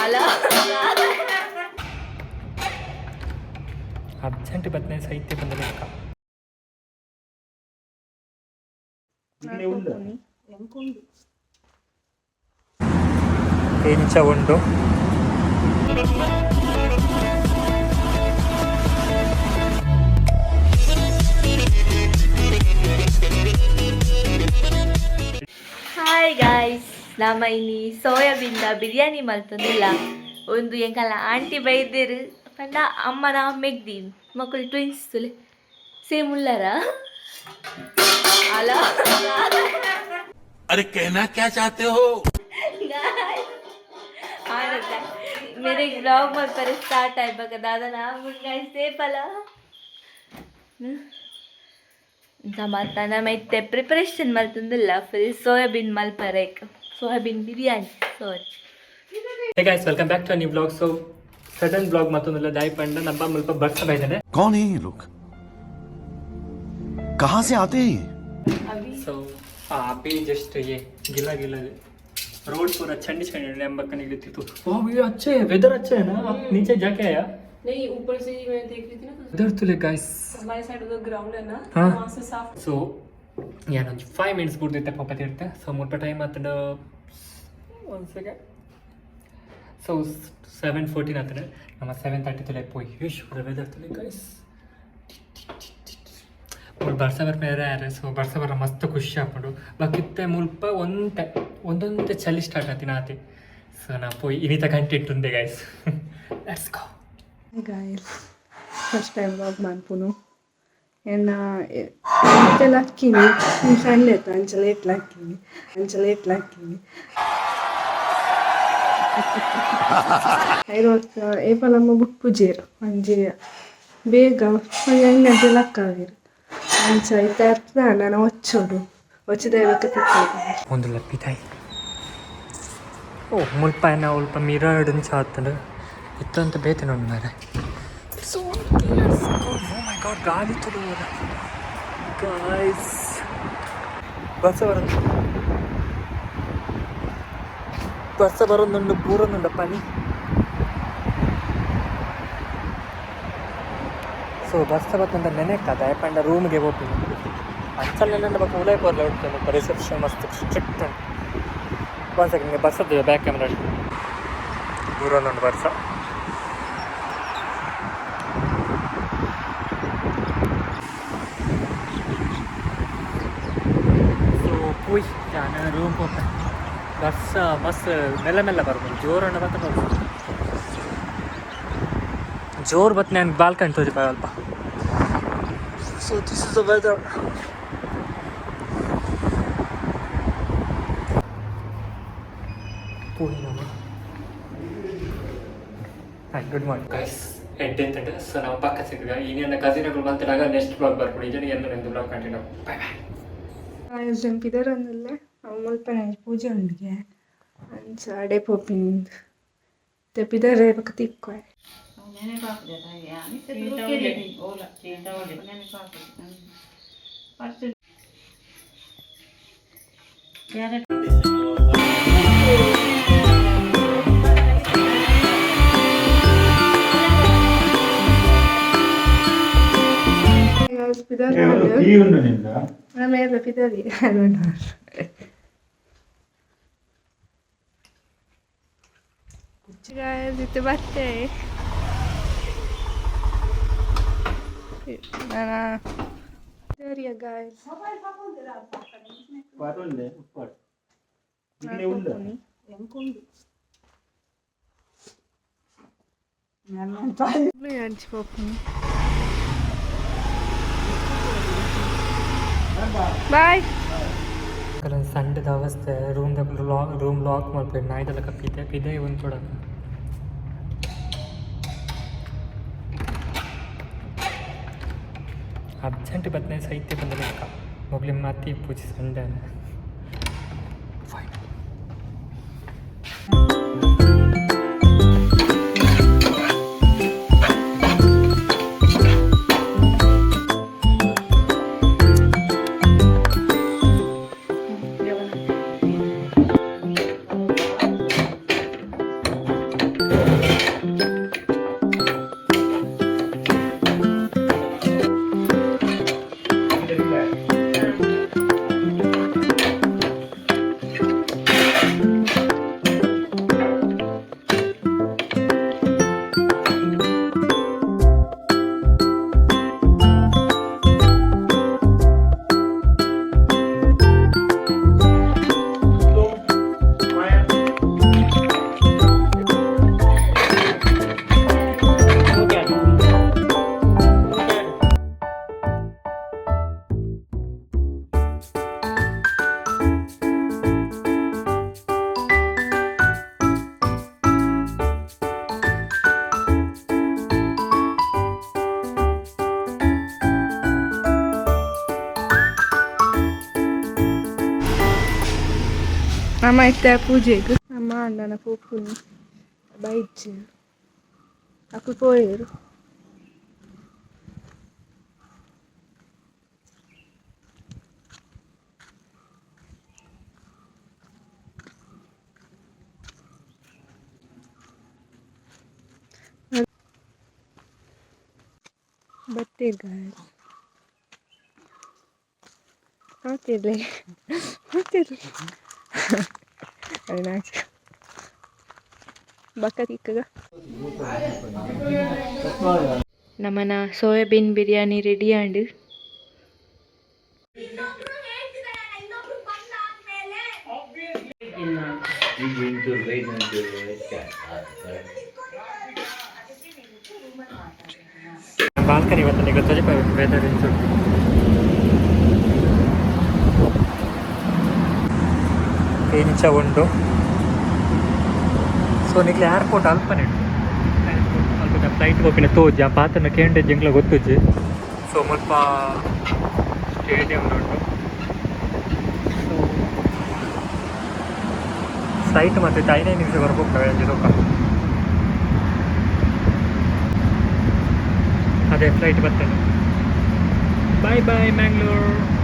ಅಲ. ಅರ್ಜೆಂಟ್ ಬತ್ತನೆ ಸಾಹಿತ್ಯ ಬಂದ ಲೆಕ್ಕ. ಎಂಚ ಉಂಡು? ಹಾಯ್ ಗಾಯ್ಸ್, ನಮ್ಮ ಇನಿ ಸೋಯಾಬೀನ್ ಬಿರಿಯಾನಿ ಮಲ್ತೊಂದಿಲ್ಲ. ಒಂದು ಎಂಕಲ್ಲ ಆಂಟಿ ಬೈದೇರು ಪಂಡ ಅಮ್ಮನ ಮೆಗ್ದಿ ಮಕ್ಕಳು ಟ್ವಿನ್ಸ್ ತುಲೆ, ಸೇಮ್ ಉಲ್ಲರ ಅಲ. अरे, कहना क्या चाहते हो? ಆಡತ್ತ ಮೇರೆ ಬ್ಲಾಗ್ ಮಲ್ಪರೆ ಸ್ಟಾರ್ಟ್ ಆಯ್ಬಾಗ ದಾದನ ಗಾಯ್ಸ್, ಸೇಫಲ್ಲ ಮಾತ. ನಮ್ಮ ಇತ್ತೆ ಪ್ರಿಪರೇಷನ್ ಮಲ್ತೊಂದಿಲ್ಲ ಫುಲ್ ಸೋಯಾಬೀನ್ ಮಲ್ಪರೆ, soybean biryani, sorry. Hey guys, welcome back to new vlog. So sudden vlog ಮತ್ತೊಂದಿಲ್ಲ ದಾಯಿ ಪಂಡ ನಮ್ಮ ಮುಲ್ಪ ಬರ್ಸ ಬೈದಾನೆ. कौन है ये लोग? कहां से आते हैं ये? ಸೊ अभी जस्ट ये गिला गिला रोड पूरा ठंडी ठंडी नेंबक निकलती. तो ओ, ये अच्छे है, वेदर अच्छा है ना? आप नीचे जाके आया? नहीं, ऊपर से ही मैं देख रही थी ना तो। उधर तुले गाइस। हमारे साइड उधर ग्राउंड है ना। हाँ। वहाँ से साफ। ಸೊ ಯಾನೊಂಜಿ 5 ಮಿನಿಟ್ಸ್ ಬುಡ್ದಿತ್ತೆ ಪೋಪ ತಿರ್ತೆ. ಸೊ ಮುಲ್ಪ ಟೈಮ್ ಆತಂಡ, ಒನ್ ಸೆಕೆಂಡ್. ಸೊ 7:14 ಆತಂಡ. ನಮ್ಮ 7:30 ತುಲೆ ಪೋಯಿ. ಯೂಶ್ ವೆದರ್ ತುಲೆ ಗೈಸ್. ಮೂಲು ಬರ್ಸ ಬರ್ಪೇರೆ ಯಾರು. ಸೊ ಬರ್ಸ ಬರ ಮಸ್ತ್ ಖುಷಿ ಆಪುಂಡು. ಬಕ್ಕಿತ್ತೆ ಮುಲ್ಪ ಒಂತೆ ಒಂದೊಂತೆ ಚಳಿ ಸ್ಟಾರ್ಟ್ ಆತಿನ ಆತಿ. ಸೊ ನಾ ಪೋಯಿ ಇನಿತ ಗಂಟೆ ಇಟ್ಟುಂದೆ guys, let's go. Guys, first time vlog ಮನ್ಪುನು. ಎನ್ನ ಇತ್ತೆ ಲಕ್ಕಿನಿ, ಸಂಡೆ ಇತ್ತು, ಅಂಚ ಲೇಟ್ ಲಕ್ಕಿನಿ, ಅಂಚ ಲೇಟ್ ಲಕ್ಕಿನಿ. ಐರೋತ್ ಏಪಲಮ್ಮ ಬುಕ್ಪುಜೆರ್, ಒಂಜಿ ಬೇಗ ಒಂಜಿ 5 ಗಂಟೆ ಲಕ್ಕಾವೆರ್. ಅಂಚ ಇತ್ತೆ ಅರ್ಥ ನಾನು ಒಚ್ಚೋಡು ಒಚ್ಚುದ ತಿಕ್ಕೋಡು. ಒಂದು ಲಪ್ಪಿತಾಯಿ. ಓ, ಮುಲ್ಪ ಏನ ಉಲ್ಪ ಮಿರರ್ಡ್ ಅಂಚ ಆತಂಡು ಇತ್ತಂತ ಬೇತೆ ನೋಡಿ ಮಾರೆ. ಸೊ ಮೈ ಗಾಡ್, ಗಾಳಿ ತುಳು ಗಾಯ್ಸ್. ಬರ್ಸ ಬರೋದು, ಬರ್ಸ ಬರೋದುಂಡು, ಬೂರೊಂದುಂಡು ಪನಿ. ಸೊ ಬರ್ಸ ಬತ್ತಂತ ನೆನೆಕ್ಕದ ಪಂಡ ರೂಮ್ಗೆ ಪೋಪಿನಿ. ಅಂಚಲ್ ನೆನೆಂಡ ಬೊಕ್ಕ ಉಲೈ ಪೋರ್ಲೆ ಉಂಟು. ಮುಲ್ಪ ರಿಸೆಪ್ಷನ್ ಮಸ್ತ್ ಸ್ಟ್ರಿಕ್ಟ್ ಉಂಟು. ಒನ್ ಸೆಕೆಂಡ್, ಬರ್ಸದ್ದು ಬ್ಯಾಕ್ ಕ್ಯಾಮ್ರಾ ಬೂರೊಂದುಂಡು ಬರ್ಸ. ಸೊ ಪೋಯ್ ನಾನು ರೂಮ್ ಪೋಪೆ. ಬರ್ಸ ಮಸ್ತ್ ಮೆಲ್ಲ ಮೆಲ್ಲ ಬರ್ಬೋದು, ಜೋರಣ್ಣ ಬತ್ತ ಬರ್ಬೋದು. ಜೋರು ಬತ್ ನಾನು ಬಾಲ್ಕನಿ ತೋಜಿಪ ಅಲ್ಪ. So this is the weather. ಪೋಯಿ ನಮ್ಮ. Hi, good morning guys. ಎಡ್ಡೆ ಅಂತಂದ್ರೆ, ಸೊ ನಾವು ಪಕ್ಕ ಸಿಕ್ಕ ಇನ್ನೇನು ಕಸಿನ್ಗಳು ಬಂತಾಗ ನೆಕ್ಸ್ಟ್ ಬ್ಲಾಗ್ ಬರ್ಕೊಡಿ. ಇದನ್ನು ಎಲ್ಲ ನಿಮ್ಮದು ಬ್ಲಾಗ್ ಕಂಟಿನ್ಯೂ. Bye bye. ಆಯ್, ಪಿದರೊಂದುಲ್ಲೆ. ಅವು ಮುಲ್ಪನೆ ಪೂಜೆ ಉಂಡಿಗೆ, ಅಂಚ ಅಡೆ ಪೋಪಿನಿ. ಇತ್ತೆ ಪಿದರೆ ಬೊಕ ತಿಕ್ಕುವೆ. ಪಿದರ್ ಮೇಲೆ ಪಿದರಿ. I don't know. Guys, ಇತ್ತೆ ಬತ್ತೆ ನಾನ ಸರಿಯ ಗಾಯ್ಸ್. ಪಾತೊಂದೆ ಉಪ್ಪಾಡು ಇಲ್ಲೇ ಉಲ್ಲ. ಅಂಚಿ ಪೋಪುನಿ. ಬಾಯ್. ಸಂಡೆದ ಅವಸ್ಥೆ. ರೂಮ್ ಲಾಕ್, ರೂಮ್ ಲಾಕ್ ಮಲ್ಪೆರ್. ನಾಯ್ದಲ್ಲ ಪಿದೆ ಪಿದೆ ಒಂದು ತೊಡಕ. ಅರ್ಜೆಂಟ್ ಬತ್ತನೆ ಸಾಹಿತ್ಯ ಬಂದ ಲೆಕ್ಕ ಮೊಗ್ಲಿ ಮಾತಿ ಪೂಜೆ ಸಂಡೆ. ಫೈನ್. ನಮ್ಮ ಇತ್ತೆ ಪೂಜೆಗ್ ನಮ್ಮ ಅಣ್ಣನ ಪೋಪುನಿ ಬೈಜ್ ಅಕ್ಲು ಪೋಯೆರ್. ಬತ್ತೆರ್ ಗಾಯ್ಸ್. ಮಾತಿರ್ಲಿ ಮಾತಿರ್ಲಿ ಅವಿನಾಶ್ ಬಕ್ಕ ತಿಕ್ಕಗ. ನಮನ ಸೋಯಾಬೀನ್ ಬಿರಿಯಾನಿ ರೆಡಿ ಆಂಡ್. ಬಾಲ್ಕನಿ ಇವತ್ತು ನಿಮಗೆ ತೊಜಿ ವೆದರ್ ಇಂಚು ಇಂಚ ಉಂಡು. ಸೊ ನಿಕ್ಲೆ ಏರ್ಪೋರ್ಟ್ ಅಲ್ಪನೆ ಉಂಡು. ಅಲ್ಪ ಫ್ಲೈಟ್ ಪೋಪಿನ ತೋಜಿ ಆ ಪಾತ್ರನ ಕೇಂದ್ರ ಜಿಂಗ್ಲ ಗೊತ್ತುಜ್ಜಿ. ಸೊ ಮುಲ್ಪ ಸ್ಟೇಡಿಯಂ ಉಂಟು. ಸೊ ಫ್ಲೈಟ್ ಮತ್ತೆ 5 ನಿಮಿಷ ಬರ್ಬೇಕು ತೂಕ. ಅದೇ ಫ್ಲೈಟ್ ಬರ್ತೇನೆ. Bye bye Mangalore.